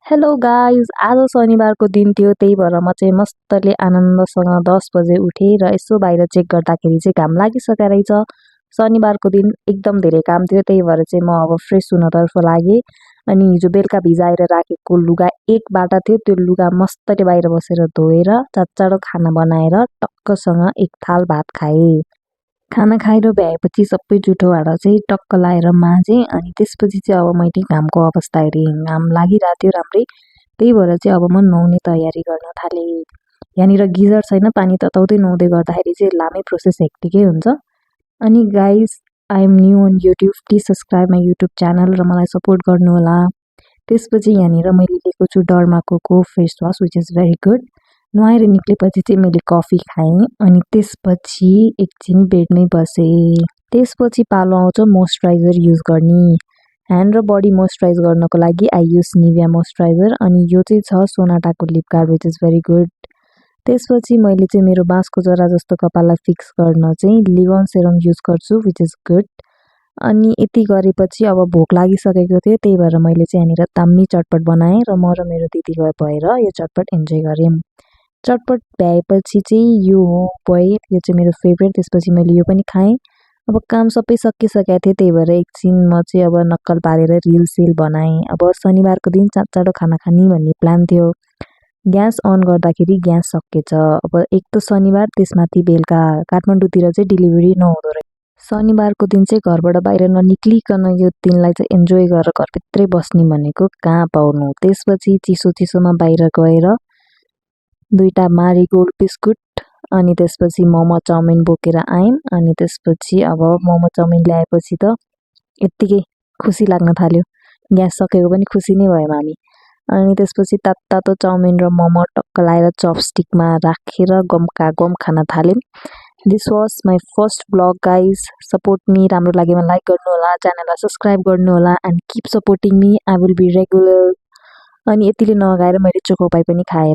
Hello guys, आज शनिबारको दिन थियो। त्यही भएर म चाहिँ मस्तले आनन्दसँग 10 बजे उठेँ र यसो बाहिर चेक गर्दाखेरि चाहिँ घाम लागिसकेको रहेछ। शनिबारको दिन एकदम धेरै काम थियो, त्यही भएर चाहिँ म अब फ्रेस हुनतर्फ लागेँ। अनि हिजो बेलुका भिजाएर राखेको लुगा एक बाटा थियो, त्यो लुगा मस्तले बाहिर बसेर धोएर चाँडो खाना बनाएर टक्कसँग एक थाल भात खाएँ। खाना खाएर भ्याएपछि सबै जुठो भाँडा चाहिँ टक्क लाएर माझेँ। अनि त्यसपछि चाहिँ अब मैले घामको अवस्था हेरेँ, घाम लागिरहेको थियो राम्रै। त्यही भएर चाहिँ अब म नुहाउने तयारी गर्न थालेँ। यहाँनिर गिजर छैन, पानी तताउँदै नुहाउँदै गर्दाखेरि चाहिँ लामै प्रोसेस हेक्टिकै हुन्छ। अनि guys, I am new on YouTube, please subscribe my YouTube channel र मलाई सपोर्ट गर्नुहोला। त्यसपछि यहाँनिर मैले लिएको छु डर्माकोको face wash, which is very good. नुहाएर निक्लेपछि चाहिँ मैले कफी खाएँ अनि त्यसपछि एकछिन बेडमै बसेँ। त्यसपछि पालो आउँछ मोइस्चराइजर युज गर्ने। ह्यान्ड र बडी मोइस्चराइज गर्नको लागि आई युज निभिया मोइस्चराइजर, अनि यो चाहिँ छ सोनाटाको lip guard, which is very good. त्यसपछि मैले चाहिँ मेरो बाँसको जरा जस्तो कपाललाई फिक्स गर्न चाहिँ लिभन सेरम युज गर्छु, विच इज गुड। अनि यति गरेपछि अब भोक लागिसकेको थियो, त्यही भएर मैले चाहिँ यहाँनिर दामी चटपट बनाएँ र म र मेरो दिदी भएर यो चटपट इन्जोय गऱ्यौँ। चटपट भ्याएपछि चाहिँ यो हो भए, यो चाहिँ मेरो फेभरेट। त्यसपछि मैले यो पनि खाएँ। अब काम सबै सकिसकेको थियो, त्यही भएर एकछिन म चाहिँ अब नक्कल पारेर रिल सिल बनाएँ। अब शनिबारको दिन चाँडो खाना खाने भन्ने प्लान थियो। ग्यास अन गर्दाखेरि ग्यास सकिएछ। अब एक त शनिबार, त्यसमाथि बेलुका काठमाडौँतिर चाहिँ डेलिभरी नहुँदो रहेछ। शनिबारको दिन चाहिँ घरबाट बाहिर ननिक्लिकन यो दिनलाई चाहिँ इन्जोय गरेर घरभित्रै बस्ने भनेको कहाँ पाउनु। त्यसपछि चिसोमा बाहिर गएर दुईटा मारिगोल्ड बिस्कुट अनि त्यसपछि मोमो चाउमिन बोकेर आयौँ। अनि त्यसपछि अब मोमो चाउमिन ल्याएपछि त यत्तिकै खुसी लाग्न थाल्यो। ग्यास सकेको पनि खुसी नै भयौँ हामी। अनि त्यसपछि तातो चाउमिन र मोमो टक्क लाएर चपस्टिकमा राखेर गमका गम खान थाल्यौँ। This was my first blog guys. Support me, राम्रो लागेमा लाइक गर्नुहोला, च्यानललाई सब्सक्राइब गर्नुहोला and keep supporting me, I will be regular. अनि यतिले नगाएर मैले चोको पाई पनि खाएँ।